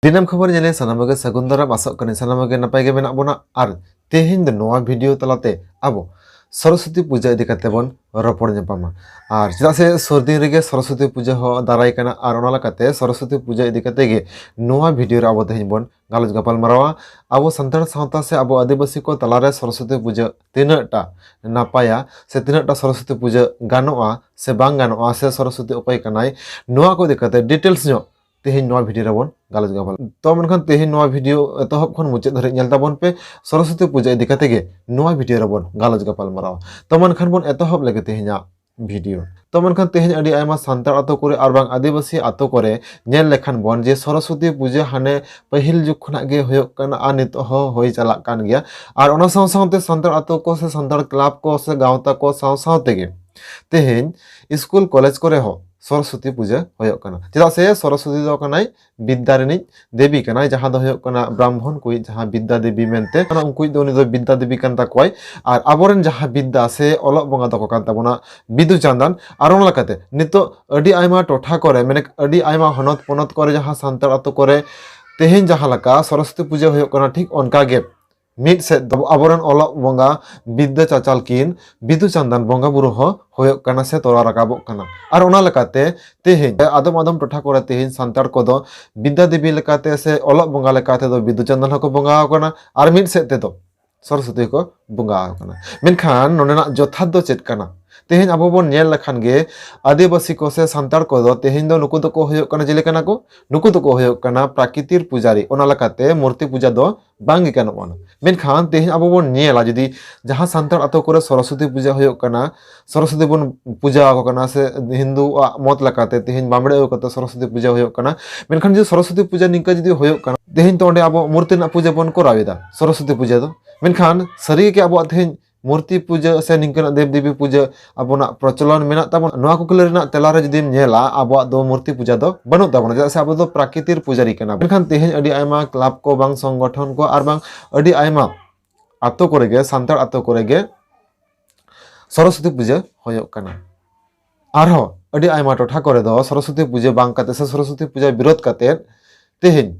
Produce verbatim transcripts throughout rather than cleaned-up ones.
ᱫᱤᱱᱟᱹᱢ ᱠᱷᱚᱵᱚᱨ ᱧᱮᱞᱮ ᱥᱟᱱᱟᱢ ᱜᱮ ᱥᱟᱹᱜᱩᱱ ᱫᱟᱨᱟᱢ, ᱟᱥᱚᱜ ᱠᱟᱹᱱᱟᱹᱧ ᱥᱟᱱᱟᱢ ᱜᱮ ᱱᱟᱯᱟᱭ ᱜᱮ ᱢᱮᱱᱟᱜ ᱵᱚᱱᱟ᱾ ᱟᱨ ᱛᱮᱦᱮᱧ ᱫᱚ ᱱᱚᱣᱟ ᱵᱷᱤᱰᱤᱭᱳ ᱛᱟᱞᱟᱛᱮ ᱟᱵᱚ ᱥᱚᱨᱚᱥᱚᱛᱤ ᱯᱩᱡᱟᱹ ᱤᱫᱤ ᱠᱟᱛᱮ ᱵᱚᱱ ᱨᱚᱯᱚᱲ ᱧᱟᱯᱟᱢᱟ᱾ ᱟᱨ ᱪᱮᱫᱟᱜ ᱥᱮ ᱥᱩᱨ ᱫᱤᱱ ᱨᱮᱜᱮ ᱥᱚᱨᱚᱥᱚᱛᱤ ᱯᱩᱡᱟᱹ ᱦᱚᱸ ᱫᱟᱨᱟᱭ ᱠᱟᱱᱟ, ᱟᱨ ᱚᱱᱟ ᱞᱮᱠᱟᱛᱮ ᱥᱚᱨᱚᱥᱚᱛᱤ ᱯᱩᱡᱟᱹ ᱤᱫᱤ ᱠᱟᱛᱮ ᱜᱮ ᱱᱚᱣᱟ ᱵᱷᱤᱰᱤᱭᱳ ᱨᱮ ᱟᱵᱚ ᱛᱮᱦᱮᱧ ᱵᱚᱱ ᱜᱟᱞᱚᱪ ᱜᱟᱯᱟᱞ ᱢᱟᱨᱟᱣᱟ᱾ ᱟᱵᱚ ᱥᱟᱱᱛᱟᱲ ᱥᱟᱶᱛᱟ ᱥᱮ ᱟᱵᱚ ᱟᱹᱫᱤᱵᱟᱹᱥᱤ ᱠᱚ ᱛᱟᱞᱟᱨᱮ ᱥᱚᱨᱚᱥᱚᱛᱤ ᱯᱩᱡᱟᱹ ᱛᱤᱱᱟᱹᱜ ᱴᱟ ᱱᱟᱯᱟᱭᱟ ᱥᱮ ᱛᱤᱱᱟᱹᱜ ᱴᱟ ᱥᱚᱨᱚᱥᱚᱛᱤ ᱯᱩᱡᱟᱹ ᱜᱟᱱᱚᱜᱼᱟ ᱥᱮ ᱵᱟᱝ ᱜᱟᱱᱚᱜᱼᱟ ᱥᱮ ᱥᱚᱨᱚᱥᱚᱛᱤ ᱚᱠᱚᱭ ᱠᱟᱱᱟᱭ, ᱱᱚᱣᱟ ᱠᱚ ᱤᱫᱤ ᱠᱟᱛᱮ ᱰᱤᱴᱮᱞᱥ ᱧᱚᱜ ᱛᱮᱦᱮᱧ ᱱᱚᱣᱟ ᱵᱷᱤᱰᱤᱭᱳ ᱨᱮᱵᱚᱱ ᱜᱟᱞᱚᱪ ᱜᱟᱯᱟᱞ᱾ ᱛᱚ ᱢᱮᱱᱠᱷᱟᱱ ᱛᱮᱦᱮᱧ ᱱᱚᱣᱟ ᱵᱷᱤᱰᱤᱭᱳ ᱮᱛᱚᱦᱚᱵ ᱠᱷᱚᱱ ᱢᱩᱪᱟᱹᱫ ᱫᱷᱟᱹᱨᱤᱡ ᱧᱮᱞ ᱛᱟᱵᱚᱱ ᱯᱮ᱾ ᱥᱚᱨᱚᱥᱚᱛᱤ ᱯᱩᱡᱟᱹ ᱤᱫᱤ ᱠᱟᱛᱮ ᱜᱮ ᱱᱚᱣᱟ ᱵᱷᱤᱰᱤᱭᱳ ᱨᱮᱵᱚᱱ ᱜᱟᱞᱚᱪ ᱜᱟᱯᱟᱞ ᱢᱟᱨᱟᱣᱟ᱾ ᱛᱚ ᱢᱮᱱᱠᱷᱟᱱ ᱵᱚᱱ ᱮᱛᱚᱦᱚᱵ ᱞᱮᱜᱮ ᱛᱮᱦᱮᱧᱟᱜ ᱵᱷᱤᱰᱤᱭᱳ᱾ ᱛᱚ ᱢᱮᱱᱠᱷᱟᱱ ᱛᱮᱦᱮᱧ ᱟᱹᱰᱤ ᱟᱭᱢᱟ ᱥᱟᱱᱛᱟᱲ ᱟᱛᱳ ᱠᱚᱨᱮ ᱟᱨ ᱵᱟᱝ ᱟᱹᱫᱤᱵᱟᱹᱥᱤ ᱟᱛᱳ ᱠᱚᱨᱮ ᱧᱮᱞ ᱞᱮᱠᱷᱟᱱ ᱵᱚᱱ ᱡᱮ ᱥᱚᱨᱚᱥᱚᱛᱤ ᱯᱩᱡᱟᱹ ᱦᱟᱱᱮ ᱯᱟᱹᱦᱤᱞ ᱡᱩᱜᱽ ᱠᱷᱚᱱᱟᱜ ᱜᱮ ᱦᱩᱭᱩᱜ ᱠᱟᱱᱟ ᱟᱨ ᱱᱤᱛᱚᱜ ᱦᱚᱸ ᱦᱩᱭ ᱪᱟᱞᱟᱜ ᱠᱟᱱ ᱜᱮᱭᱟ᱾ ᱟᱨ ᱚᱱᱟ ᱥᱟᱶ ᱥᱟᱶᱛᱮ ᱥᱟᱱᱛᱟᱲ ᱟᱛᱳ ᱠᱚ ᱥᱮ ᱥᱟᱱᱛᱟᱲ ᱠᱞᱟᱵᱽ ᱠᱚ ᱥᱮ ᱜᱟᱶᱛᱟ ᱠᱚ ᱥᱟᱶ ᱥᱟᱶ ᱛᱮᱜᱮ ᱛᱮᱦᱮᱧ ᱥᱠᱩᱞ ᱠᱚᱞᱮᱡᱽ ᱠᱚᱨᱮ ᱦᱚᱸ ᱥᱚᱨᱚᱥᱚᱛᱤ ᱯᱩᱡᱟᱹ ᱦᱩᱭᱩᱜ ᱠᱟᱱᱟ᱾ ᱪᱮᱫᱟᱜ ᱥᱮ ᱥᱚᱨᱚᱥᱚᱛᱤ ᱫᱚ ᱠᱟᱱᱟᱭ ᱵᱤᱫᱽᱫᱟ ᱨᱤᱱᱤᱡ ᱫᱮᱵᱤ ᱠᱟᱱᱟᱭ, ᱡᱟᱦᱟᱸ ᱫᱚ ᱦᱩᱭᱩᱜ ᱠᱟᱱᱟ ᱵᱨᱟᱦᱢᱚᱱ ᱠᱚᱭᱤᱡ ᱡᱟᱦᱟᱸ ᱵᱤᱫᱽᱫᱟ ᱫᱮᱵᱤ ᱢᱮᱱᱛᱮ, ᱚᱱᱟ ᱩᱱᱠᱩᱭᱤᱡ ᱫᱚ ᱩᱱᱤ ᱫᱚ ᱵᱤᱫᱽᱫᱟ ᱫᱮᱵᱤ ᱠᱟᱱ ᱛᱟᱠᱚᱣᱟᱭ᱾ ᱟᱨ ᱟᱵᱚᱨᱮᱱ ᱡᱟᱦᱟᱸ ᱵᱤᱫᱽᱫᱟ ᱥᱮ ᱚᱞᱚᱜ ᱵᱚᱸᱜᱟ ᱫᱚᱠᱚ ᱠᱟᱱ ᱛᱟᱵᱚᱱᱟ ᱵᱤᱫᱩ ᱪᱟᱸᱫᱟᱱ᱾ ᱟᱨ ᱚᱱᱟ ᱞᱮᱠᱟᱛᱮ ᱱᱤᱛᱚᱜ ᱟᱹᱰᱤ ᱟᱭᱢᱟ ᱴᱚᱴᱷᱟ ᱠᱚᱨᱮ, ᱢᱟᱱᱮ ᱟᱹᱰᱤ ᱟᱭᱢᱟ ᱦᱚᱱᱚᱛ ᱯᱚᱱᱚᱛ ᱠᱚᱨᱮ ᱡᱟᱦᱟᱸ ᱥᱟᱱᱛᱟᱲ ᱟᱛᱳ ᱠᱚᱨᱮ ᱛᱮᱦᱮᱧ ᱡᱟᱦᱟᱸ ᱞᱮᱠᱟ ᱥᱚᱨᱚᱥᱚᱛᱤ ᱯᱩᱡᱟᱹ ᱦᱩᱭᱩᱜ ᱠᱟᱱᱟ, ᱴᱷᱤᱠ ᱚᱱᱠᱟ ᱜᱮ ᱢᱤᱫ ᱥᱮᱫ ᱫᱚ ᱟᱵᱚᱨᱮᱱ ᱚᱞᱚᱜ ᱵᱚᱸᱜᱟ ᱵᱤᱫᱽᱫᱟᱹ ᱪᱟᱪᱟᱞ ᱠᱤᱱ ᱵᱤᱫᱩ ᱪᱟᱸᱫᱟᱱ ᱵᱚᱸᱜᱟ ᱵᱩᱨᱩ ᱦᱚᱸ ᱦᱩᱭᱩᱜ ᱠᱟᱱᱟ ᱥᱮ ᱛᱚᱨᱟᱣ ᱨᱟᱠᱟᱵᱚᱜ ᱠᱟᱱᱟ᱾ ᱟᱨ ᱚᱱᱟ ᱞᱮᱠᱟᱛᱮ ᱛᱮᱦᱮᱧ ᱟᱫᱚᱢ ᱟᱫᱚᱢ ᱴᱚᱴᱷᱟ ᱠᱚᱨᱮ ᱛᱮᱦᱮᱧ ᱥᱟᱱᱛᱟᱲ ᱠᱚᱫᱚ ᱵᱤᱫᱽᱫᱟ ᱫᱮᱵᱤ ᱞᱮᱠᱟᱛᱮ ᱥᱮ ᱚᱞᱚᱜ ᱵᱚᱸᱜᱟ ᱞᱮᱠᱟ ᱛᱮᱫᱚ ᱵᱤᱫᱩ ᱪᱟᱸᱫᱟᱱ ᱦᱚᱸᱠᱚ ᱵᱚᱸᱜᱟ ᱟᱠᱟᱱᱟ, ᱟᱨ ᱢᱤᱫ ᱥᱮᱫ ᱛᱮᱫᱚ ᱥᱚᱨᱚᱥᱚᱛᱤ ᱦᱚᱸᱠᱚ ᱵᱚᱸᱜᱟ ᱟᱠᱟᱱᱟ᱾ ᱢᱮᱱᱠᱷᱟᱱ ᱱᱚᱰᱮᱱᱟᱜ ᱡᱚᱛᱷᱟᱛ ᱫᱚ ᱪᱮᱫ ᱠᱟᱱᱟ? ᱛᱮᱦᱮᱧ ᱟᱵᱚ ᱵᱚᱱ ᱧᱮᱞ ᱞᱮᱠᱷᱟᱱ ᱜᱮ ᱟᱹᱫᱤᱵᱟᱹᱥᱤ ᱠᱚ ᱥᱮ ᱥᱟᱱᱛᱟᱲ ᱠᱚᱫᱚ ᱛᱮᱦᱮᱧ ᱫᱚ ᱱᱩᱠᱩ ᱫᱚᱠᱚ ᱦᱩᱭᱩᱜ ᱠᱟᱱᱟ, ᱪᱤᱞᱤ ᱠᱟᱱᱟ ᱠᱚ? ᱱᱩᱠᱩ ᱫᱚᱠᱚ ᱦᱩᱭᱩᱜ ᱠᱟᱱᱟ ᱯᱨᱟᱠᱨᱤᱛᱤᱨ ᱯᱩᱡᱟᱨᱤ᱾ ᱚᱱᱟ ᱞᱮᱠᱟᱛᱮ ᱢᱩᱨᱛᱤ ᱯᱩᱡᱟ ᱫᱚ ᱵᱟᱝ ᱜᱮ ᱜᱟᱱᱚᱜᱼᱟ᱾ ᱢᱮᱱᱠᱷᱟᱱ ᱛᱮᱦᱮᱧ ᱟᱵᱚ ᱵᱚᱱ ᱧᱮᱞᱟ, ᱡᱩᱫᱤ ᱡᱟᱦᱟᱸ ᱥᱟᱱᱛᱟᱲ ᱟᱛᱳ ᱠᱚᱨᱮ ᱥᱚᱨᱚᱥᱚᱛᱤ ᱯᱩᱡᱟᱹ ᱦᱩᱭᱩᱜ ᱠᱟᱱᱟ, ᱥᱚᱨᱚᱥᱚᱛᱤ ᱵᱚᱱ ᱯᱩᱡᱟ ᱟᱠᱚ ᱠᱟᱱᱟ ᱥᱮ ᱦᱤᱱᱫᱩᱣᱟᱜ ᱢᱚᱛ ᱞᱮᱠᱟᱛᱮ ᱛᱮᱦᱮᱧ ᱵᱟᱢᱵᱲᱮ ᱟᱹᱜᱩ ᱠᱟᱛᱮ ᱥᱚᱨᱚᱥᱚᱛᱤ ᱯᱩᱡᱟᱹ ᱦᱩᱭᱩᱜ ᱠᱟᱱᱟ, ᱢᱮᱱᱠᱷᱟᱱ ᱡᱩᱫᱤ ᱥᱚᱨᱚᱥᱚᱛᱤ ᱯᱩᱡᱟᱹ ᱱᱤᱝᱠᱟ ᱡᱩᱫᱤ ᱦᱩᱭᱩᱜ ᱠᱟᱱᱟ, ᱛᱮᱦᱮᱧ ᱛᱚ ᱚᱸᱰᱮ ᱟᱵᱚ ᱢᱩᱨᱛᱤ ᱨᱮᱱᱟᱜ ᱯᱩᱡᱟᱹ ᱵᱚᱱ ᱠᱚᱨᱟᱣ ᱮᱫᱟ, ᱥᱚᱨᱚᱥᱚᱛᱤ ᱯᱩᱡᱟᱹ ᱫᱚ᱾ ᱢᱮᱱᱠᱷᱟᱱ ᱥᱟᱹᱨᱤ ᱜᱮ ᱟᱵᱚᱣᱟᱜ ᱛᱮᱦᱮᱧ ᱢᱩᱨᱛᱤ ᱯᱩᱡᱟᱹ ᱥᱮ ᱱᱤᱝᱠᱟᱹᱱᱟᱜ ᱫᱮᱵ ᱫᱮᱵᱤ ᱯᱩᱡᱟᱹ ᱟᱵᱚᱱᱟᱜ ᱯᱨᱚᱪᱚᱞᱚᱱ ᱢᱮᱱᱟᱜ ᱛᱟᱵᱚᱱᱟ? ᱱᱚᱣᱟ ᱠᱩᱠᱞᱤ ᱨᱮᱱᱟᱜ ᱛᱮᱞᱟ ᱨᱮ ᱡᱩᱫᱤᱢ ᱧᱮᱞᱟ, ᱟᱵᱚᱣᱟᱜ ᱫᱚ ᱢᱩᱨᱛᱤ ᱯᱩᱡᱟᱹ ᱫᱚ ᱵᱟᱹᱱᱩᱜ ᱛᱟᱵᱚᱱᱟ, ᱪᱮᱫᱟᱜ ᱥᱮ ᱟᱵᱚ ᱫᱚ ᱯᱨᱟᱠᱨᱤᱛᱤᱨ ᱯᱩᱡᱟᱨᱤ ᱠᱟᱱᱟ ᱵᱚᱱ᱾ ᱢᱮᱱᱠᱷᱟᱱ ᱛᱮᱦᱮᱧ ᱟᱹᱰᱤ ᱟᱭᱢᱟ ᱠᱞᱟᱵᱽ ᱠᱚ ᱵᱟᱝ ᱥᱚᱝᱜᱚᱴᱷᱚᱱ ᱠᱚ ᱟᱨ ᱵᱟᱝ ᱟᱹᱰᱤ ᱟᱭᱢᱟ ᱟᱛᱳ ᱠᱚᱨᱮ ᱜᱮ, ᱥᱟᱱᱛᱟᱲ ᱟᱛᱳ ᱠᱚᱨᱮ ᱜᱮ ᱥᱚᱨᱚᱥᱚᱛᱤ ᱯᱩᱡᱟᱹ ᱦᱩᱭᱩᱜ ᱠᱟᱱᱟ᱾ ᱟᱨᱦᱚᱸ ᱟᱹᱰᱤ ᱟᱭᱢᱟ ᱴᱚᱴᱷᱟ ᱠᱚᱨᱮ ᱫᱚ ᱥᱚᱨᱚᱥᱚᱛᱤ ᱯᱩᱡᱟᱹ ᱵᱟᱝ ᱠᱟᱛᱮ ᱥᱮ ᱥᱚᱨᱚᱥᱚᱛᱤ ᱯᱩᱡᱟᱹ ᱵᱤᱨᱳᱫᱷ ᱠᱟᱛᱮ ᱛᱮᱦᱮᱧ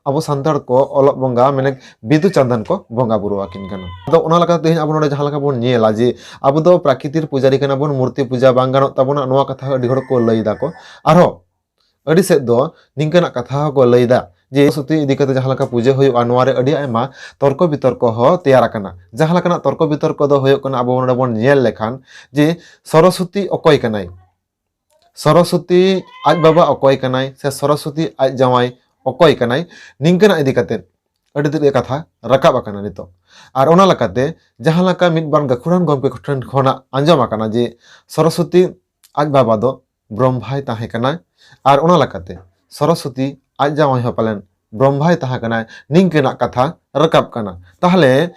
ᱟᱵᱚ ᱥᱟᱱᱛᱟᱲ ᱠᱚ ᱚᱞᱚᱜ ᱵᱚᱸᱜᱟ ᱢᱮᱱᱮᱠ ᱵᱤᱫᱩ ᱪᱟᱸᱫᱟᱱ ᱠᱚ ᱵᱚᱸᱜᱟ ᱵᱩᱨᱩ ᱟᱹᱠᱤᱱ ᱠᱟᱱᱟ᱾ ᱟᱫᱚ ᱚᱱᱟ ᱞᱮᱠᱟᱛᱮ ᱛᱮᱦᱮᱧ ᱟᱵᱚ ᱱᱚᱰᱮ ᱡᱟᱦᱟᱸ ᱞᱮᱠᱟ ᱵᱚᱱ ᱧᱮᱞᱟ ᱡᱮ ᱟᱵᱚ ᱫᱚ ᱯᱨᱟᱠᱨᱤᱛᱤᱨ ᱯᱩᱡᱟᱨᱤ ᱠᱟᱱᱟ ᱵᱚᱱ, ᱢᱩᱨᱛᱤ ᱯᱩᱡᱟ ᱵᱟᱝ ᱜᱟᱱᱚᱜ ᱛᱟᱵᱚᱱᱟ, ᱱᱚᱣᱟ ᱠᱟᱛᱷᱟ ᱦᱚᱸ ᱟᱹᱰᱤ ᱦᱚᱲ ᱠᱚ ᱞᱟᱹᱭ ᱫᱟᱠᱚ᱾ ᱟᱨᱦᱚᱸ ᱟᱹᱰᱤ ᱥᱮᱫ ᱫᱚ ᱱᱤᱝᱠᱟᱹᱱᱟᱜ ᱠᱟᱛᱷᱟ ᱦᱚᱸᱠᱚ ᱞᱟᱹᱭ ᱫᱟ ᱡᱮ ᱥᱚᱨᱚᱥᱚᱛᱤ ᱤᱫᱤ ᱠᱟᱛᱮ ᱡᱟᱦᱟᱸ ᱞᱮᱠᱟ ᱯᱩᱡᱟᱹ ᱦᱩᱭᱩᱜᱼᱟ, ᱱᱚᱣᱟ ᱨᱮ ᱟᱹᱰᱤ ᱟᱭᱢᱟ ᱛᱚᱨᱠᱚ ᱵᱤᱛᱚᱨᱠᱚ ᱦᱚᱸ ᱛᱮᱭᱟᱨ ᱟᱠᱟᱱᱟ᱾ ᱡᱟᱦᱟᱸ ᱞᱮᱠᱟᱱᱟᱜ ᱛᱚᱨᱠᱚ ᱵᱤᱛᱚᱨᱠᱚ ᱫᱚ ᱦᱩᱭᱩᱜ ᱠᱟᱱᱟ, ᱟᱵᱚ ᱱᱚᱰᱮ ᱵᱚᱱ ᱧᱮᱞ ᱞᱮᱠᱷᱟᱱ ᱡᱮ ᱥᱚᱨᱚᱥᱚᱛᱤ ᱚᱠᱚᱭ ᱠᱟᱱᱟᱭ, ᱥᱚᱨᱚᱥᱚᱛᱤ ᱟᱡ ᱵᱟᱵᱟ ᱚᱠᱚᱭ ᱠᱟᱱᱟᱭ, ᱥᱮ ᱥᱚᱨᱚᱥᱚᱛᱤ ᱟᱡ ᱡᱟᱶᱟᱭ ᱚᱠᱚᱭ ᱠᱟᱱᱟᱭ, ᱱᱤᱝᱠᱟᱹᱱᱟᱜ ᱤᱫᱤ ᱠᱟᱛᱮ ᱟᱹᱰᱤ ᱛᱮᱫ ᱜᱮ ᱠᱟᱛᱷᱟ ᱨᱟᱠᱟᱵ ᱟᱠᱟᱱᱟ ᱱᱤᱛᱚᱜ᱾ ᱟᱨ ᱚᱱᱟ ᱞᱮᱠᱟᱛᱮ ᱡᱟᱦᱟᱸ ᱞᱮᱠᱟ ᱢᱤᱫ ᱵᱟᱨ ᱜᱟᱹᱠᱷᱩᱲᱟᱱ ᱜᱚᱢᱠᱮ ᱠᱚᱴᱷᱮᱱ ᱠᱷᱚᱱᱟᱜ ᱟᱸᱡᱚᱢ ᱟᱠᱟᱱᱟ ᱡᱮ ᱥᱚᱨᱚᱥᱚᱛᱤ ᱟᱡ ᱵᱟᱵᱟ ᱫᱚ ᱵᱨᱚᱦᱢᱟᱭ ᱛᱟᱦᱮᱸ ᱠᱟᱱᱟᱭ, ᱟᱨ ᱚᱱᱟ ᱞᱮᱠᱟᱛᱮ ᱥᱚᱨᱚᱥᱚᱛᱤ ᱟᱡ ᱡᱟᱶᱟᱭ ᱦᱚᱸ ᱯᱟᱞᱮᱱ ᱵᱨᱚᱦᱢᱟᱭ ᱛᱟᱦᱮᱸ ᱠᱟᱱᱟᱭ, ᱱᱤᱝᱠᱟᱹᱱᱟᱜ ᱠᱟᱛᱷᱟ ᱨᱟᱠᱟᱵ ᱠᱟᱱᱟ᱾ ᱛᱟᱦᱚᱞᱮ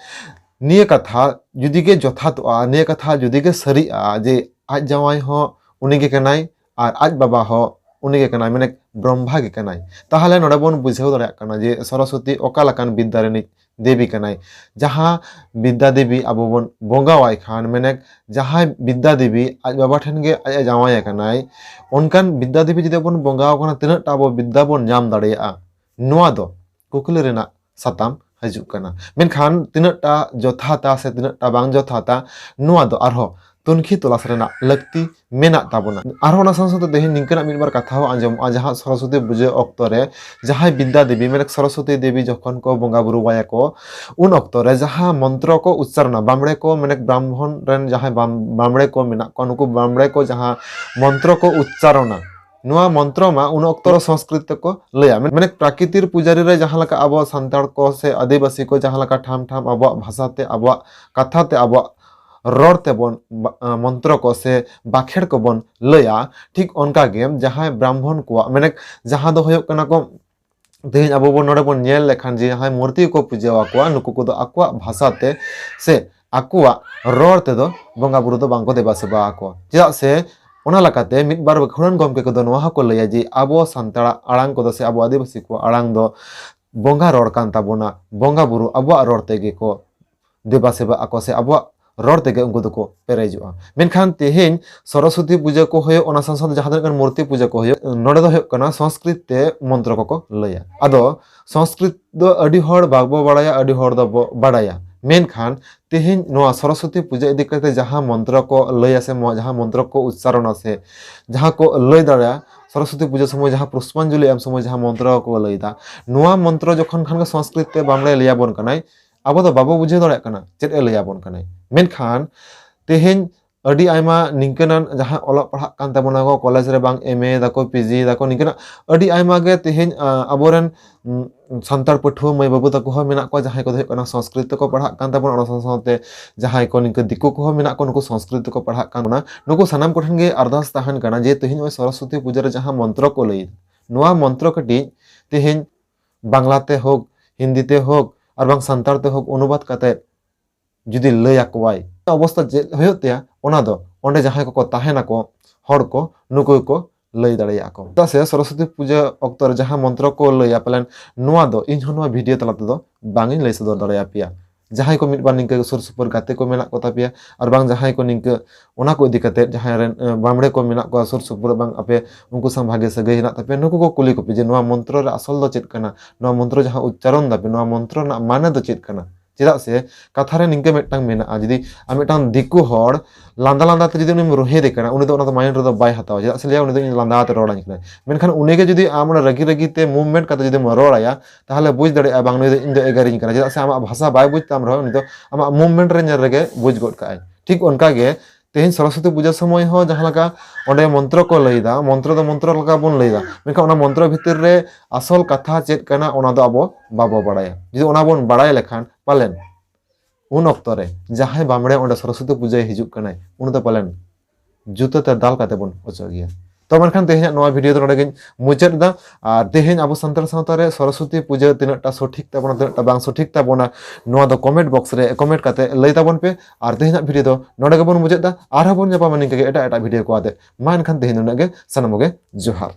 ᱱᱤᱭᱟᱹ ᱠᱟᱛᱷᱟ ᱡᱩᱫᱤ ᱜᱮ ᱡᱚᱛᱷᱟᱛᱚᱜᱼᱟ, ᱱᱤᱭᱟᱹ ᱠᱟᱛᱷᱟ ᱡᱩᱫᱤ ᱜᱮ ᱥᱟᱹᱨᱤᱜᱼᱟ ᱡᱮ ᱟᱡ ᱡᱟᱶᱟᱭ ᱦᱚᱸ ᱩᱱᱤ ᱜᱮ ᱠᱟᱱᱟᱭ ᱟᱨ ᱟᱡ ᱵᱟᱵᱟ ᱦᱚᱸ ᱩᱱᱤ ᱜᱮ ᱠᱟᱱᱟᱭ, ᱢᱟᱱᱮ ᱵᱨᱚᱦᱢᱟ ᱜᱮ ᱠᱟᱱᱟᱭ, ᱛᱟᱦᱚᱞᱮ ᱱᱚᱰᱮ ᱵᱚᱱ ᱵᱩᱡᱷᱟᱹᱣ ᱫᱟᱲᱮᱭᱟᱜ ᱠᱟᱱᱟ ᱡᱮ ᱥᱚᱨᱚᱥᱚᱛᱤ ᱚᱠᱟ ᱞᱮᱠᱟᱱ ᱵᱤᱫᱽᱫᱟ ᱨᱤᱱᱤᱡ ᱫᱮᱵᱤ ᱠᱟᱱᱟᱭ᱾ ᱡᱟᱦᱟᱸ ᱵᱤᱫᱽᱫᱟ ᱫᱮᱵᱤ ᱟᱵᱚ ᱵᱚᱱ ᱵᱚᱸᱜᱟᱣᱟᱭ ᱠᱷᱟᱱ, ᱢᱟᱱᱮ ᱡᱟᱦᱟᱸᱭ ᱵᱤᱫᱽᱫᱟ ᱫᱮᱵᱤ ᱟᱡ ᱵᱟᱵᱟ ᱴᱷᱮᱱ ᱜᱮ ᱟᱡ ᱮ ᱡᱟᱶᱟᱭ ᱟᱠᱟᱱᱟᱭ, ᱚᱱᱠᱟᱱ ᱵᱤᱫᱽᱫᱟ ᱫᱮᱵᱤ ᱡᱩᱫᱤ ᱵᱚᱱ ᱵᱚᱸᱜᱟᱣ ᱠᱟᱱᱟ, ᱛᱤᱱᱟᱹᱜ ᱴᱟ ᱟᱵᱚ ᱵᱤᱫᱽᱫᱟ ᱵᱚᱱ ᱧᱟᱢ ᱫᱟᱲᱮᱭᱟᱜᱼᱟ? ᱱᱚᱣᱟ ᱫᱚ ᱠᱩᱠᱞᱤ ᱨᱮᱱᱟᱜ ᱥᱟᱛᱟᱢ ᱦᱤᱡᱩᱜ ᱠᱟᱱᱟ᱾ ᱢᱮᱱᱠᱷᱟᱱ ᱛᱤᱱᱟᱹᱜ ᱴᱟ ᱡᱚᱛᱷᱟᱛᱟ ᱥᱮ ᱛᱤᱱᱟᱹᱜ ᱴᱟ ᱵᱟᱝ ᱡᱚᱛᱷᱟᱛᱟ, ᱱᱚᱣᱟ ᱫᱚ ᱟᱨᱦᱚᱸ ᱛᱩᱱᱠᱷᱤ ᱛᱚᱞᱟᱥ ᱨᱮᱱᱟᱜ ᱞᱟᱹᱠᱛᱤ ᱢᱮᱱᱟᱜ ᱛᱟᱵᱚᱱᱟ᱾ ᱟᱨᱦᱚᱸ ᱚᱱᱟ ᱥᱟᱶ ᱥᱟᱶᱛᱮ ᱛᱮᱦᱮᱧ ᱱᱤᱝᱠᱟᱹᱱᱟᱜ ᱢᱤᱫ ᱵᱟᱨ ᱠᱟᱛᱷᱟ ᱦᱚᱸ ᱟᱸᱡᱚᱢᱚᱜᱼᱟ, ᱡᱟᱦᱟᱸ ᱥᱚᱨᱚᱥᱚᱛᱤ ᱯᱩᱡᱟᱹ ᱚᱠᱛᱚ ᱨᱮ ᱡᱟᱦᱟᱸᱭ ᱵᱤᱫᱽᱫᱟ ᱫᱮᱵᱤ, ᱢᱟᱱᱮ ᱥᱚᱨᱚᱥᱚᱛᱤ ᱫᱮᱵᱤ ᱡᱚᱠᱷᱚᱱ ᱠᱚ ᱵᱚᱸᱜᱟ ᱵᱩᱨᱩ ᱟᱭᱟ ᱠᱚ, ᱩᱱ ᱚᱠᱛᱚ ᱨᱮ ᱡᱟᱦᱟᱸ ᱢᱚᱱᱛᱨᱚ ᱠᱚ ᱩᱪᱪᱟᱨᱚᱱᱟ, ᱵᱟᱢᱲᱮ ᱠᱚ, ᱢᱟᱱᱮ ᱵᱨᱟᱦᱢᱚᱱ ᱨᱮᱱ ᱡᱟᱦᱟᱸᱭ ᱵᱟᱢ-, ᱵᱟᱢᱲᱮ ᱠᱚ ᱢᱮᱱᱟᱜ ᱠᱚᱣᱟ, ᱱᱩᱠᱩ ᱵᱟᱢᱲᱮ ᱠᱚ ᱡᱟᱦᱟᱸ ᱢᱚᱱᱛᱨᱚ ᱠᱚ ᱩᱪᱪᱟᱨᱚᱱᱟ, ᱱᱚᱣᱟ ᱢᱚᱱᱛᱨᱚ ᱢᱟ ᱩᱱ ᱚᱠᱛᱚ ᱨᱮ ᱥᱚᱝᱥᱠᱨᱤᱛ ᱛᱮᱠᱚ ᱞᱟᱹᱭᱟ᱾ ᱢᱟᱱᱮ ᱯᱨᱟᱠᱨᱤᱛᱤᱨ ᱯᱩᱡᱟᱨᱤ ᱨᱮ ᱡᱟᱦᱟᱸ ᱞᱮᱠᱟ ᱟᱵᱚ ᱥᱟᱱᱛᱟᱲ ᱠᱚ ᱥᱮ ᱟᱹᱫᱤᱵᱟᱹᱥᱤ ᱠᱚ ᱡᱟᱦᱟᱸ ᱞᱮᱠᱟ ᱴᱷᱟᱢ ᱴᱷᱟᱢ ᱟᱵᱚᱣᱟᱜ ᱵᱷᱟᱥᱟ ᱛᱮ, ᱟᱵᱚᱣᱟᱜ ᱠᱟᱛᱷᱟ ᱛᱮ, ᱟᱵᱚᱣᱟᱜ ᱨᱚᱲ ᱛᱮᱵᱚᱱ ᱵᱟ-, ᱢᱚᱱᱛᱨᱚ ᱠᱚ ᱥᱮ ᱵᱟᱠᱷᱮᱲ ᱠᱚᱵᱚᱱ ᱞᱟᱹᱭᱟ, ᱴᱷᱤᱠ ᱚᱱᱠᱟ ᱜᱮ ᱡᱟᱦᱟᱸᱭ ᱵᱨᱟᱦᱢᱚᱱ ᱠᱚᱣᱟᱜ, ᱢᱟᱱᱮ ᱡᱟᱦᱟᱸ ᱫᱚ ᱦᱩᱭᱩᱜ ᱠᱟᱱᱟ ᱠᱚ, ᱛᱮᱦᱮᱧ ᱟᱵᱚ ᱵᱚᱱ ᱱᱚᱰᱮ ᱵᱚᱱ ᱧᱮᱞ ᱞᱮᱠᱷᱟᱱ ᱡᱮ ᱡᱟᱦᱟᱸᱭ ᱢᱩᱨᱛᱤ ᱠᱚ ᱯᱩᱡᱟᱹ ᱟᱠᱚᱣᱟ, ᱱᱩᱠᱩ ᱠᱚᱫᱚ ᱟᱠᱚᱣᱟᱜ ᱵᱷᱟᱥᱟ ᱛᱮ ᱥᱮ ᱟᱠᱚᱣᱟᱜ ᱨᱚᱲ ᱛᱮᱫᱚ ᱵᱚᱸᱜᱟ ᱵᱩᱨᱩ ᱫᱚ ᱵᱟᱝᱠᱚ ᱫᱮᱵᱟ ᱥᱮᱵᱟ ᱟᱠᱚᱣᱟ᱾ ᱪᱮᱫᱟᱜ ᱥᱮ ᱚᱱᱟ ᱞᱮᱠᱟᱛᱮ ᱢᱤᱫ ᱵᱟᱨ ᱜᱟᱹᱠᱷᱩᱲᱟᱱ ᱜᱚᱢᱠᱮ ᱠᱚᱫᱚ ᱱᱚᱣᱟ ᱦᱚᱸᱠᱚ ᱞᱟᱹᱭᱟ ᱡᱮ ᱟᱵᱚ ᱥᱟᱱᱛᱟᱲᱟᱜ ᱟᱲᱟᱝ ᱠᱚᱫᱚ ᱥᱮ ᱟᱵᱚ ᱟᱹᱫᱤᱵᱟᱹᱥᱤ ᱠᱚᱣᱟᱜ ᱟᱲᱟᱝ ᱫᱚ ᱵᱚᱸᱜᱟ ᱨᱚᱲ ᱠᱟᱱ ᱛᱟᱵᱚᱱᱟ, ᱵᱚᱸᱜᱟ ᱵᱩᱨᱩ ᱟᱵᱚᱣᱟᱜ ᱨᱚᱲ ᱛᱮᱜᱮ ᱠᱚ ᱫᱮᱵᱟ ᱥᱮᱵᱟ ᱟᱠᱚ ᱥᱮ ᱟᱵᱚᱣᱟᱜ ᱨᱚᱲ ᱛᱮᱜᱮ ᱩᱱᱠᱩ ᱫᱚᱠᱚ ᱯᱮᱨᱮᱡᱚᱜᱼᱟ᱾ ᱢᱮᱱᱠᱷᱟᱱ ᱛᱮᱦᱮᱧ ᱥᱚᱨᱚᱥᱚᱛᱤ ᱯᱩᱡᱟᱹ ᱠᱚ ᱦᱩᱭᱩᱜ, ᱚᱱᱟ ᱥᱟᱶ ᱥᱟᱶᱛᱮ ᱡᱟᱦᱟᱸ ᱛᱤᱱᱟᱹᱜ ᱜᱟᱱ ᱢᱩᱨᱛᱤ ᱯᱩᱡᱟᱹ ᱠᱚ ᱦᱩᱭᱩᱜ, ᱱᱚᱰᱮ ᱫᱚ ᱦᱩᱭᱩᱜ ᱠᱟᱱᱟ ᱥᱚᱝᱥᱠᱨᱤᱛ ᱛᱮ ᱢᱚᱱᱛᱨᱚ ᱠᱚᱠᱚ ᱞᱟᱹᱭᱟ᱾ ᱟᱫᱚ ᱥᱚᱝᱥᱠᱨᱤᱛ ᱫᱚ ᱟᱹᱰᱤ ᱦᱚᱲ ᱵᱟᱵᱚ ᱵᱟᱲᱟᱭᱟ, ᱟᱹᱰᱤ ᱦᱚᱲ ᱫᱚᱵᱚ ᱵᱟᱲᱟᱭᱟ᱾ ᱢᱮᱱᱠᱷᱟᱱ ᱛᱮᱦᱮᱧ ᱱᱚᱣᱟ ᱥᱚᱨᱚᱥᱚᱛᱤ ᱯᱩᱡᱟᱹ ᱤᱫᱤ ᱠᱟᱛᱮ ᱡᱟᱦᱟᱸ ᱢᱚᱱᱛᱨᱚ ᱠᱚ ᱞᱟᱹᱭᱟ ᱥᱮ ᱢᱚ-, ᱡᱟᱦᱟᱸ ᱢᱚᱱᱛᱨᱚ ᱠᱚ ᱩᱪᱪᱟᱨᱚᱱᱟ ᱥᱮ ᱡᱟᱦᱟᱸ ᱠᱚ ᱞᱟᱹᱭ ᱫᱟᱲᱮᱭᱟᱜᱼᱟ, ᱥᱚᱨᱚᱥᱚᱛᱤ ᱯᱩᱡᱟᱹ ᱥᱚᱢᱚᱭ ᱡᱟᱦᱟᱸ ᱯᱩᱥᱯᱟᱧᱡᱚᱞᱤ ᱮᱢ ᱥᱚᱢᱚᱭ ᱡᱟᱦᱟᱸ ᱢᱚᱱᱛᱨᱚ ᱠᱚ ᱞᱟᱹᱭᱫᱟ, ᱱᱚᱣᱟ ᱢᱚᱱᱛᱨᱚ ᱡᱚᱠᱷᱚᱱ ᱠᱷᱟᱱ ᱜᱮ ᱥᱚᱝᱥᱠᱨᱤᱛ ᱛᱮ ᱵᱟᱢᱲᱮ ᱞᱟᱹᱭᱟᱵᱚᱱ ᱠᱟᱱᱟᱭ, ᱟᱵᱚ ᱫᱚ ᱵᱟᱵᱚ ᱵᱩᱡᱷᱟᱹᱣ ᱫᱟᱲᱮᱭᱟᱜ ᱠᱟᱱᱟ ᱪᱮᱫ ᱮ ᱞᱟᱹᱭᱟᱵᱚᱱ ᱠᱟᱱᱟᱭ᱾ ᱢᱮᱱᱠᱷᱟᱱ ᱛᱮᱦᱮᱧ ᱟᱹᱰᱤ ᱟᱭᱢᱟ ᱱᱤᱝᱠᱟᱹᱱᱟᱱ ᱡᱟᱦᱟᱸ ᱚᱞᱚᱜ ᱯᱟᱲᱦᱟᱜ ᱠᱟᱱ ᱛᱟᱵᱚᱱᱟ ᱠᱚ, ᱠᱚᱞᱮᱡᱽ ᱨᱮ ᱵᱟᱝ ᱮᱢ ᱮ ᱫᱟᱠᱚ, ᱯᱤ ᱡᱤ ᱫᱟᱠᱚ, ᱱᱤᱝᱠᱟᱹᱱᱟᱜ ᱟᱹᱰᱤ ᱟᱭᱢᱟ ᱜᱮ ᱛᱮᱦᱮᱧ, ᱟ, ᱟᱵᱚᱨᱮᱱ, ᱩᱢ, ᱥᱟᱱᱛᱟᱲ ᱯᱟᱹᱴᱷᱩᱣᱟᱹ ᱢᱟᱹᱭ ᱵᱟᱹᱵᱩ ᱛᱟᱠᱚ ᱦᱚᱸ ᱢᱮᱱᱟᱜ ᱠᱚᱣᱟ, ᱡᱟᱦᱟᱸᱭ ᱠᱚᱫᱚ ᱦᱩᱭᱩᱜ ᱠᱟᱱᱟ ᱥᱚᱝᱥᱠᱨᱤᱛ ᱛᱮᱠᱚ ᱯᱟᱲᱦᱟᱜ ᱠᱟᱱ ᱛᱟᱵᱚᱱᱟ, ᱚᱱᱟ ᱥᱟᱶ ᱥᱟᱶᱛᱮ ᱡᱟᱦᱟᱸᱭ ᱠᱚ ᱱᱤᱝᱠᱟᱹ ᱫᱤᱠᱩ ᱠᱚᱦᱚᱸ ᱢᱮᱱᱟᱜ ᱠᱚᱣᱟ, ᱱᱩᱠᱩ ᱥᱚᱝᱥᱠᱨᱤᱛ ᱛᱮᱠᱚ ᱯᱟᱲᱦᱟᱜ ᱠᱟᱱ ᱵᱚᱱᱟ᱾ ᱱᱩᱠᱩ ᱥᱟᱱᱟᱢ ᱠᱚᱴᱷᱮᱱ ᱜᱮ ᱟᱨᱫᱟᱥ ᱛᱟᱦᱮᱱ ᱠᱟᱱᱟ ᱡᱮ ᱛᱮᱦᱮᱧ ᱱᱚᱜᱼᱚᱭ ᱥᱚᱨᱚᱥᱚᱛᱤ ᱯᱩᱡᱟᱹ ᱨᱮ ᱡᱟᱦᱟᱸ ᱢᱚᱱᱛᱨᱚ ᱠᱚ ᱞᱟᱹᱭ, ᱱᱚᱣᱟ ᱢᱚᱱᱛᱨᱚ ᱠᱟᱹᱴᱤᱡ ᱛᱮᱦᱮᱧ ᱵᱟᱝᱞᱟ ᱛᱮ ᱦᱳᱠ, ᱦᱤᱱᱫᱤ ᱛᱮ ᱦᱳᱠ, ᱟᱨ ᱵᱟᱝ ᱥᱟᱱᱛᱟᱲ ᱛᱮ ᱦᱳᱠ, ᱚᱱᱩᱵᱟᱫ ᱠᱟᱛᱮ ᱡᱩᱫᱤ ᱞᱟᱹᱭ ᱟᱠᱚᱣᱟᱭ, ᱚᱵᱚᱥᱛᱟ ᱪᱮᱫ ᱦᱩᱭᱩᱜ ᱛᱟᱭᱟ, ᱚᱱᱟ ᱫᱚ ᱚᱸᱰᱮ ᱡᱟᱦᱟᱸᱭ ᱠᱚᱠᱚ ᱛᱟᱦᱮᱱᱟᱠᱚ, ᱦᱚᱲ ᱠᱚ, ᱱᱩᱠᱩ ᱜᱮᱠᱚ ᱞᱟᱹᱭ ᱫᱟᱲᱮᱭᱟᱜᱼᱟ ᱠᱚ᱾ ᱪᱮᱫᱟᱜ ᱥᱮ ᱥᱚᱨᱚᱥᱚᱛᱤ ᱯᱩᱡᱟᱹ ᱚᱠᱛᱚ ᱨᱮ ᱡᱟᱦᱟᱸ ᱢᱚᱱᱛᱨᱚ ᱠᱚ ᱞᱟᱹᱭᱟ, ᱯᱟᱞᱮᱱ ᱱᱚᱣᱟ ᱫᱚ ᱤᱧ ᱦᱚᱸ ᱱᱚᱣᱟ ᱵᱷᱤᱰᱤᱭᱳ ᱛᱟᱞᱟ ᱛᱮᱫᱚ ᱵᱟᱝ ᱤᱧ ᱞᱟᱹᱭ ᱥᱚᱫᱚᱨ ᱫᱟᱲᱮᱭᱟᱯᱮᱭᱟ᱾ ᱡᱟᱦᱟᱸᱭ ᱠᱚ ᱢᱤᱫ ᱵᱟᱨ ᱱᱤᱝᱠᱟᱹ ᱥᱩᱨ ᱥᱩᱯᱩᱨ ᱜᱟᱛᱮ ᱠᱚ ᱢᱮᱱᱟᱜ ᱠᱚ ᱛᱟᱯᱮᱭᱟ, ᱟᱨ ᱵᱟᱝ ᱡᱟᱦᱟᱸᱭ ᱠᱚ ᱱᱤᱝᱠᱟᱹ ᱚᱱᱟ ᱠᱚ ᱤᱫᱤ ᱠᱟᱛᱮ ᱡᱟᱦᱟᱸᱭ ᱨᱮᱱ, ᱮ, ᱵᱟᱢᱲᱮ ᱠᱚ ᱢᱮᱱᱟᱜ ᱠᱚᱣᱟ ᱥᱩᱨ ᱥᱩᱯᱩᱨ, ᱵᱟᱝ ᱟᱯᱮ ᱩᱱᱠᱩ ᱥᱟᱶ ᱵᱷᱟᱜᱮ ᱥᱟᱹᱜᱟᱹᱭ ᱦᱮᱱᱟᱜ ᱛᱟᱯᱮᱭᱟ, ᱱᱩᱠᱩ ᱠᱚ ᱠᱩᱞᱤ ᱠᱚᱯᱮ ᱡᱮ ᱱᱚᱣᱟ ᱢᱚᱱᱛᱨᱚ ᱨᱮ ᱟᱥᱚᱞ ᱫᱚ ᱪᱮᱫ ᱠᱟᱱᱟ, ᱱᱚᱣᱟ ᱢᱚᱱᱛᱨᱚ ᱡᱟᱦᱟᱸ ᱩᱪᱪᱟᱨᱚᱱ ᱫᱟᱯᱮ, ᱱᱚᱣᱟ ᱢᱚᱱᱛᱨᱚ ᱨᱮᱱᱟᱜ ᱢᱟᱱᱮ ᱫᱚ ᱪᱮᱫ ᱠᱟᱱᱟ? ᱪᱮᱫᱟᱜ ᱥᱮ ᱠᱟᱛᱷᱟ ᱨᱮ ᱱᱤᱝᱠᱟᱹ ᱢᱤᱫᱴᱟᱝ ᱢᱮᱱᱟᱜᱼᱟ, ᱡᱩᱫᱤ ᱟᱢ ᱢᱤᱫᱴᱟᱝ ᱫᱤᱠᱩ ᱦᱚᱲ ᱞᱟᱸᱫᱟ ᱞᱟᱸᱫᱟ ᱛᱮ ᱡᱩᱫᱤ ᱩᱱᱤᱢ ᱨᱳᱦᱮᱫᱮ ᱠᱟᱱᱟ, ᱩᱱᱤ ᱫᱚ ᱚᱱᱟ ᱫᱚ ᱢᱟᱭᱤᱱᱰ ᱨᱮᱫᱚ ᱵᱟᱭ ᱦᱟᱛᱟᱣᱟ, ᱪᱮᱫᱟᱜ ᱥᱮ ᱞᱟᱹᱭᱟ ᱩᱱᱤ ᱫᱚ ᱤᱧ ᱞᱟᱸᱫᱟ ᱟᱛᱮ ᱨᱚᱲᱟᱹᱧ ᱠᱟᱱᱟᱭ᱾ ᱢᱮᱱᱠᱷᱟᱱ ᱩᱱᱤ ᱜᱮ ᱡᱩᱫᱤ ᱟᱢ ᱚᱱᱟ ᱨᱟᱹᱜᱤ ᱨᱟᱹᱜᱤ ᱛᱮ ᱢᱩᱵᱷᱢᱮᱱᱴ ᱠᱟᱛᱮ ᱡᱩᱫᱤᱢ ᱨᱚᱲ ᱟᱭᱟ, ᱛᱟᱦᱚᱞᱮ ᱵᱩᱡᱽ ᱫᱟᱲᱮᱭᱟᱜᱼᱟ ᱵᱟᱝ ᱱᱩᱭ ᱫᱚ ᱤᱧ ᱫᱚ ᱮᱜᱮᱨᱤᱧ ᱠᱟᱱᱟ, ᱪᱮᱫᱟᱜ ᱥᱮ ᱟᱢᱟᱜ ᱵᱷᱟᱥᱟ ᱵᱟᱭ ᱵᱩᱡᱽ ᱛᱟᱢ ᱨᱮᱦᱚᱸ ᱩᱱᱤ ᱫᱚ ᱟᱢᱟᱜ ᱢᱩᱵᱷᱢᱮᱱᱴ ᱨᱮ ᱧᱮᱞ ᱨᱮᱜᱮ ᱵᱩᱡᱽ ᱜᱚᱫ ᱠᱟᱜᱼᱟᱭ᱾ ᱴᱷᱤᱠ ᱚᱱᱠᱟ ᱜᱮ ᱛᱮᱦᱮᱧ ᱥᱚᱨᱚᱥᱚᱛᱤ ᱯᱩᱡᱟᱹ ᱥᱚᱢᱚᱭ ᱦᱚᱸ ᱡᱟᱦᱟᱸ ᱞᱮᱠᱟ ᱚᱸᱰᱮ ᱢᱚᱱᱛᱨᱚ ᱠᱚ ᱞᱟᱹᱭᱫᱟ, ᱢᱚᱱᱛᱨᱚ ᱫᱚ ᱢᱚᱱᱛᱨᱚ ᱞᱮᱠᱟ ᱵᱚᱱ ᱞᱟᱹᱭᱫᱟ, ᱢᱮᱱᱠᱷᱟᱱ ᱚᱱᱟ ᱢᱚᱱᱛᱨᱚ ᱵᱷᱤᱛᱤᱨ ᱨᱮ ᱟᱥᱚᱞ ᱠᱟᱛᱷᱟ ᱪᱮᱫ ᱠᱟᱱᱟ ᱚᱱᱟ ᱫᱚ ᱟᱵᱚ ᱵᱟᱵᱚ ᱵᱟᱲᱟᱭᱟ᱾ ᱡᱩᱫᱤ ᱚᱱᱟ ᱵᱚᱱ ᱵᱟᱲᱟᱭ ᱞᱮᱠᱷᱟᱱ ᱯᱟᱞᱮᱱ ᱩᱱ ᱚᱠᱛᱚ ᱨᱮ ᱡᱟᱦᱟᱸᱭ ᱵᱟᱢᱲᱮ ᱚᱸᱰᱮ ᱥᱚᱨᱚᱥᱚᱛᱤ ᱯᱩᱡᱟᱹᱭ ᱦᱤᱡᱩᱜ ᱠᱟᱱᱟᱭ, ᱩᱱᱤ ᱫᱚ ᱯᱟᱞᱮᱱ ᱡᱩᱛᱟᱹ ᱛᱮ ᱫᱟᱞ ᱠᱟᱛᱮ ᱵᱚᱱ ᱚᱪᱚᱜ ᱜᱮᱭᱟ᱾ ᱛᱚ ᱢᱮᱱᱠᱷᱟᱱ ᱛᱮᱦᱮᱧᱟᱜ ᱱᱚᱣᱟ ᱵᱷᱤᱰᱤᱭᱳ ᱫᱚ ᱱᱚᱰᱮ ᱜᱤᱧ ᱢᱩᱪᱟᱹᱫ ᱮᱫᱟ᱾ ᱟᱨ ᱛᱮᱦᱮᱧ ᱟᱵᱚ ᱥᱟᱱᱛᱟᱲ ᱥᱟᱶᱛᱟ ᱨᱮ ᱥᱚᱨᱚᱥᱚᱛᱤ ᱯᱩᱡᱟᱹ ᱛᱤᱱᱟᱹᱜ ᱴᱟ ᱥᱚᱴᱷᱤᱠ ᱛᱟᱵᱚᱱᱟ, ᱛᱤᱱᱟᱹᱜ ᱴᱟ ᱵᱟᱝ ᱥᱚᱴᱷᱤᱠ ᱛᱟᱵᱚᱱᱟ, ᱱᱚᱣᱟ ᱫᱚ ᱠᱚᱢᱮᱱᱴ ᱵᱚᱠᱥ ᱨᱮ ᱠᱚᱢᱮᱱᱴ ᱠᱟᱛᱮ ᱞᱟᱹᱭ ᱛᱟᱵᱚᱱ ᱯᱮ᱾ ᱟᱨ ᱛᱮᱦᱮᱧᱟᱜ ᱵᱷᱤᱰᱤᱭᱳ ᱫᱚ ᱱᱚᱰᱮ ᱜᱮᱵᱚᱱ ᱢᱩᱪᱟᱹᱫ ᱮᱫᱟ᱾ ᱟᱨᱦᱚᱸ ᱵᱚᱱ ᱧᱟᱯᱟᱢᱟ ᱱᱤᱝᱠᱟᱹ ᱜᱮ ᱮᱴᱟᱜ ᱮᱴᱟᱜ ᱵᱷᱤᱰᱤᱭᱳ ᱠᱚ ᱟᱛᱮ᱾ ᱢᱟ ᱮᱱᱠᱷᱟᱱ ᱛᱮᱦᱮᱧ ᱫᱚ ᱱᱤᱱᱟᱹᱜ ᱜᱮ, ᱥᱟᱱᱟᱢ ᱠᱚᱜᱮ ᱡᱚᱦᱟᱨ᱾